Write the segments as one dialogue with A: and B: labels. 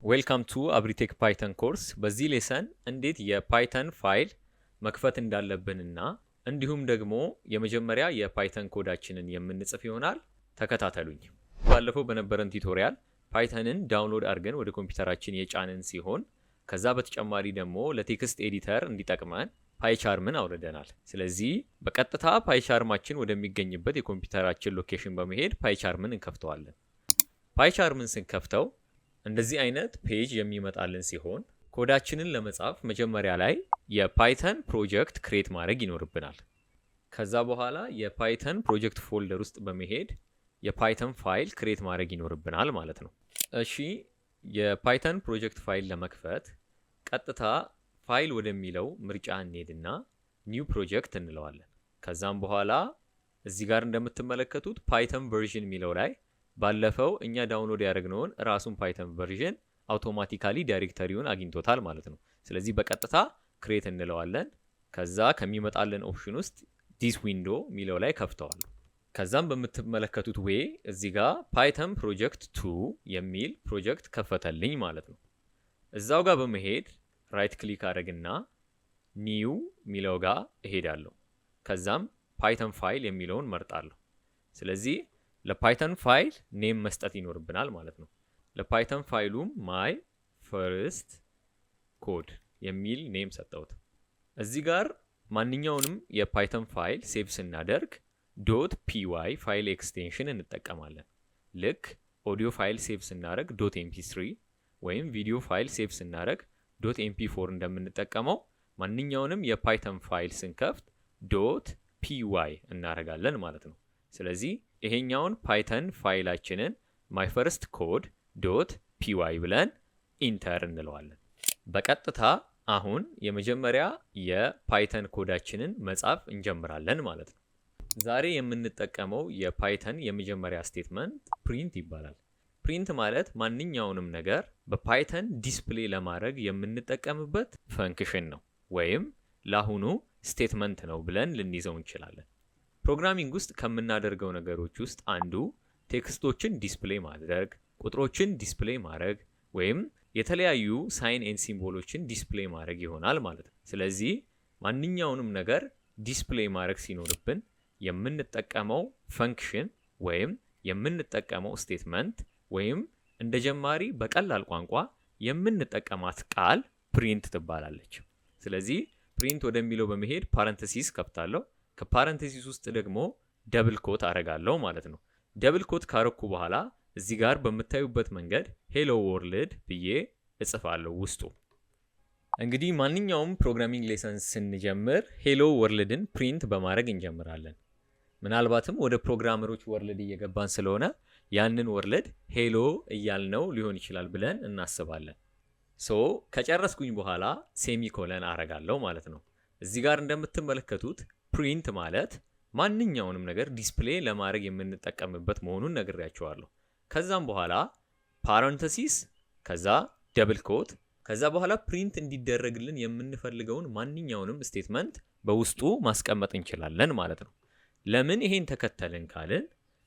A: Welcome to አብሪቴክ Python course። በዚህ lesson እንዴት የ Python file መክፈት እንዳለብንና እንዲሁም ደግሞ የመጀመሪያ የ Python ኮዳችንን የምንጽፍ ይሆናል። ተከታተሉኝ። ባለፈው በነበረን tutorial Python ን download አድርገን ወደ ኮምፒውተራችን የጫንን ሲሆን፣ ከዛ በተጨማሪ ደግሞ ለ text editor እንዲጠቅመን PyCharm ን አውርደናል። ስለዚህ በቀጥታ PyCharm ኣችን ወደሚገኝበት የኮምፒውተራችን location በመሄድ PyCharm ን እንከፍተዋለን። PyCharm ን ስንከፍተው እንደዚህ አይነት page የሚመጣልን ሲሆን፣ ኮዳችንን ለመጻፍ መጀመሪያ ላይ የ Python project create ማድረግ ይኖርብናል። ከዛ በኋላ የ Python project folder ውስጥ በመሄድ የ Python file create ማድረግ ይኖርብናል ማለት ነው። እሺ፣ የ Python project file ለመክፈት ቀጥታ ፋይል ወደሚለው ምርጫ እንሄድና new project እንለዋለን። ከዛም በኋላ እዚህ ጋር እንደምትመለከቱት Python version የሚለው ላይ ባለፈው እኛ download ያደረግነውን ራሱን Python version automatically directory ውን አግኝቶታል ማለት ነው። ስለዚህ በቀጥታ create እንለዋለን። ከዛ ከሚመጣልን option ውስጥ this window የሚለው ላይ ከፍተዋለሁ። ከዛም በምትመለከቱት way እዚህ ጋር Python project 2 የሚል ፕሮጀክት ከፈተልኝ ማለት ነው። እዛው ጋር በመሄድ right click አድርግና new የሚለው ጋር እሄዳለሁ። ከዛም Python file የሚለውን መርጣለሁ። ስለዚህ ለ Python file name መስጠት ይኖርብናል ማለት ነው። ለ Python file ኡም my first code የሚል name ሰጠሁት። እዚህ ጋር ማንኛውንም የ Python file save ስናደርግ .py file extension እንጠቀማለን። ልክ audio file save ስናደርግ .mp3 ወይም video file save ስናደርግ .mp4 እንደምንጠቀመው፣ ማንኛውንም የ Python file ስንከፍት .py እናደርጋለን ማለት ነው። ስለዚህ ይሄኛውን Python file ኣችንን my first code.py ብለን enter እንለዋለን። በቀጥታ አሁን የመጀመሪያ የ Python ኮዳችንን መጻፍ እንጀምራለን ማለት ነው። ዛሬ የምንጠቀመው የ Python የመጀመሪያ statement print ይባላል። Print ማለት ማንኛውንም ነገር በ Python display ለማድረግ የምንጠቀምበት function ነው ወይም ለአሁኑ statement ነው ብለን ልንይዘው እንችላለን። Programming ውስጥ ከምናደርገው ነገሮች ውስጥ አንዱ text ኦችን display ማድረግ፣ ቁጥሮችን display ማድረግ ወይም የተለያዩ sign and symbol ኦችን display ማድረግ ይሆናል ማለት ነው። ስለዚህ ማንኛውንም ነገር display ማድረግ ሲኖርብን የምንጠቀመው function ወይም የምንጠቀመው statement ወይም እንደ ጀማሪ በቀላል ቋንቋ የምንጠቀማት ቃል print ትባላለች። ስለዚህ print ወደሚለው በመሄድ parenthesis ከፍታለሁ። ከ parenthesis ውስጥ ደግሞ double quote አረጋለሁ ማለት ነው። Double quote ካረኩ በኋላ እዚህ ጋር በምታዩበት መንገድ "hello world" ብዬ እጽፋለሁ ውስጡ። እንግዲህ ማንኛውም programming lesson ስንጀምር "hello world" ን print በማድረግ እንጀምራለን። ምናልባትም ወደ programmer ኦች world እየገባን ስለሆነ ያንን world hello እያልነው ሊሆን ይችላል ብለን እናስባለን። So ከጨረስኩኝ በኋላ semicolon አረጋለሁ ማለት ነው። እዚህ ጋር እንደምትመለከቱት print ማለት ማንኛውንም ነገር display ለማድረግ የምንጠቀምበት መሆኑን ነግሬያችኋለሁ። ከዛም በኋላ parenthesis፣ ከዛ double quote፣ ከዛ በኋላ print እንዲደረግልን የምንፈልገውን ማንኛውንም statement በውስጡ ማስቀመጥ እንችላለን ማለት ነው። ለምን ይሄን ተከተልን ካልን፣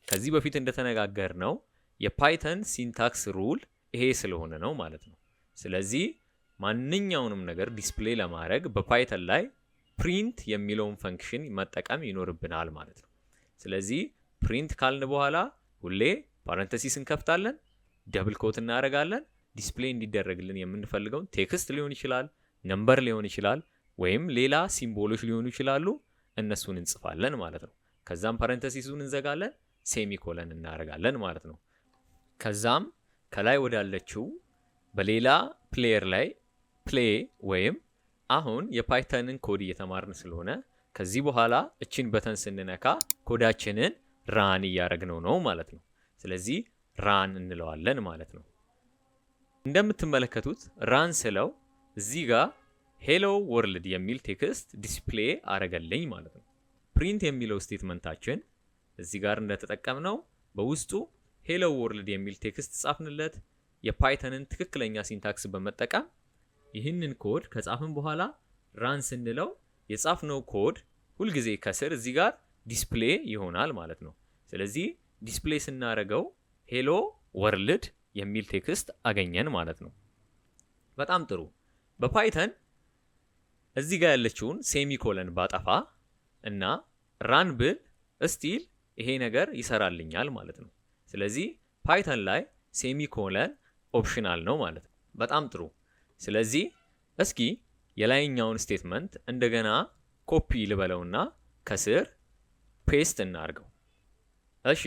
A: ከዚህ በፊት እንደተነጋገርነው የ Python syntax rule ይሄ ስለሆነ ነው ማለት ነው። ስለዚህ ማንኛውንም ነገር display ለማድረግ በ Python ላይ print የሚለውን function መጠቀም ይኖርብናል ማለት ነው። ስለዚህ print ካልን በኋላ ሁሌ parenthesis እንከፍታለን፣ double quote እናደርጋለን። Display እንዲደረግልን የምንፈልገውን text ሊሆን ይችላል፣ number ሊሆን ይችላል፣ ወይም ሌላ symbol ኦች ሊሆኑ ይችላሉ። እነሱን እንጽፋለን ማለት ነው። ከዛም parenthesis ኡን እንዘጋለን፣ semicolon እናደርጋለን ማለት ነው። ከዛም ከላይ ወዳለችው በሌላ player ላይ play ወይም አሁን የ Python ን ኮድ እየተማርን ስለሆነ ከዚህ በኋላ እችን button ስንነካ ኮዳችንን run እያደረግነው ነው ማለት ነው። ስለዚህ run እንለዋለን ማለት ነው። እንደምትመለከቱት run ስለው እዚህ ጋር "hello world" የሚል text display አረገልኝ ማለት ነው። Print የሚለው statement ኣችን እዚህ ጋር እንደተጠቀምነው በውስጡ "hello world" የሚል text ጻፍንለት። የ Python ን ትክክለኛ syntax በመጠቀም ይህንን ኮድ ከጻፍን በኋላ run ስንለው የጻፍነው ኮድ ሁልጊዜ ከስር እዚህ ጋር display ይሆናል ማለት ነው። ስለዚህ display ስናደርገው "hello world" የሚል text አገኘን ማለት ነው። በጣም ጥሩ። በ Python እዚህ ጋር ያለችውን semicolon ባጠፋ እና run ብል still ይሄ ነገር ይሰራልኛል ማለት ነው። ስለዚህ Python ላይ semicolon optional ነው ማለት ነው። በጣም ጥሩ። ስለዚህ እስኪ የላይኛውን statement እንደገና ኮፒ ልበለውና ከስር paste እናርገው። እሺ፣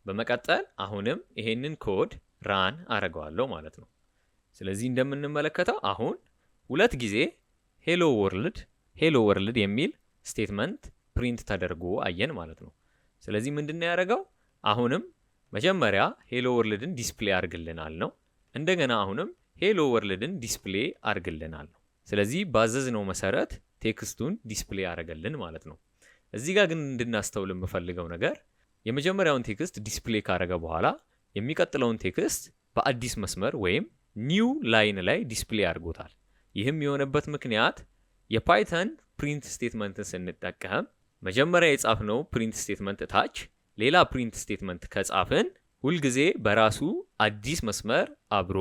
A: በመቀጠል አሁንም ይሄንን code run አረገዋለሁ ማለት ነው። ስለዚህ እንደምንመለከተው አሁን ሁለት ጊዜ "hello world, hello world" የሚል statement print ተደርጎ አየን ማለት ነው። ስለዚህ ምንድን ነው ያደረገው? አሁንም መጀመሪያ "hello world" ን display አድርግልናል ነው። እንደገና አሁንም "hello world" ን display አድርግልናል ነው። ስለዚህ ባዘዝነው መሰረት text ኡን display አደረገልን ማለት ነው። እዚህ ጋር ግን እንድናስተውል የምፈልገው ነገር የመጀመሪያውን text display ካደረገ በኋላ የሚቀጥለውን text በአዲስ መስመር ወይም new line ላይ display አድርጎታል። ይህም የሆነበት ምክንያት የ Python print statement ን ስንጠቀም መጀመሪያ የጻፍነው print statement ታች ሌላ print statement ከጻፍን ሁልጊዜ በራሱ አዲስ መስመር አብሮ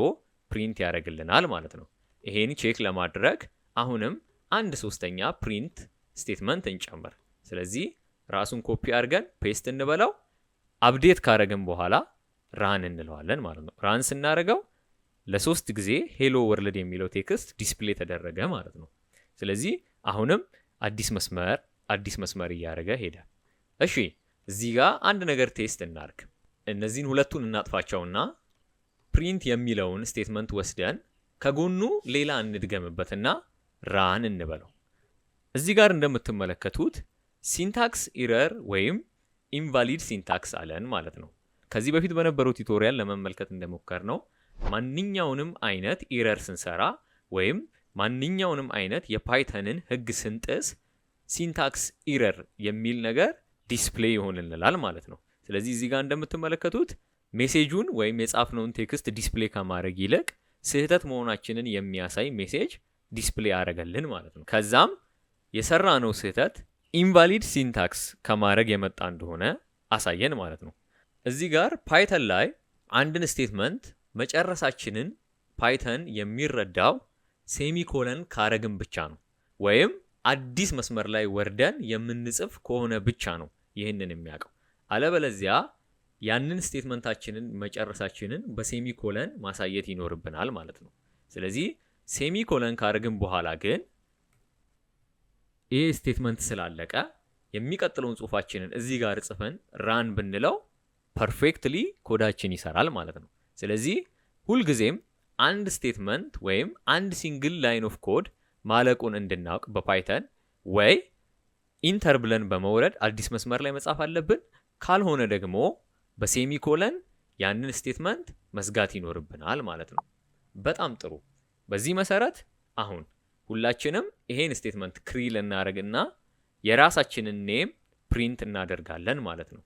A: print ያደርግልናል ማለት ነው። ይሄን check ለማድረግ አሁንም አንድ ሶስተኛ print statement እንጨምር። ስለዚህ ራሱን ኮፒ አድርገን paste እንበለው። Update ካደረግን በኋላ run እንለዋለን ማለት ነው። Run ስናደርገው ለሶስት ጊዜ "hello world" የሚለው text display ተደረገ ማለት ነው። ስለዚህ አሁንም አዲስ መስመር አዲስ መስመር እያደረገ ሄደ። እሺ፣ እዚህ ጋር አንድ ነገር test እናርግ። እነዚህን ሁለቱን እናጥፋቸውና print የሚለውን statement ወስደን ከጎኑ ሌላ እንድገምበትና run እንበለው። እዚህ ጋር እንደምትመለከቱት syntax error ወይም invalid syntax አለን ማለት ነው። ከዚህ በፊት በነበረው tutorial ለመመልከት እንደሞከርነው ማንኛውንም አይነት error ስንሰራ ወይም ማንኛውንም አይነት የ Python ን ሕግ ስንጥስ syntax error የሚል ነገር display ይሆንልናል ማለት ነው። ስለዚህ እዚህ ጋር እንደምትመለከቱት message ኡን ወይም የጻፍነውን text display ከማድረግ ይልቅ ስህተት መሆናችንን የሚያሳይ message display ያደረገልን ማለት ነው። ከዛም የሰራነው ስህተት invalid syntax ከማድረግ የመጣ እንደሆነ አሳየን ማለት ነው። እዚህ ጋር Python ላይ አንድን statement መጨረሳችንን Python የሚረዳው semicolon ካረግን ብቻ ነው፣ ወይም አዲስ መስመር ላይ ወርደን የምንጽፍ ከሆነ ብቻ ነው ይህንን የሚያውቀው። አለበለዚያ ያንን statement ኣችንን መጨረሳችንን በ semicolon ማሳየት ይኖርብናል ማለት ነው። ስለዚህ semicolon ካረግን በኋላ ግን ይህ statement ስላለቀ የሚቀጥለውን ጽሁፋችንን እዚህ ጋር ጽፈን run ብንለው perfectly code ኣችን ይሰራል ማለት ነው። ስለዚህ ሁልጊዜም አንድ statement ወይም አንድ single line of code ማለቁን እንድናውቅ በ Python ወይ enter ብለን በመውረድ አዲስ መስመር ላይ መጻፍ አለብን። ካልሆነ ደግሞ በ semicolon ያንን statement መዝጋት ይኖርብናል ማለት ነው። በጣም ጥሩ። በዚህ መሰረት አሁን ሁላችንም ይሄን statement curl እናደርግና የራሳችንን name print እናደርጋለን ማለት ነው።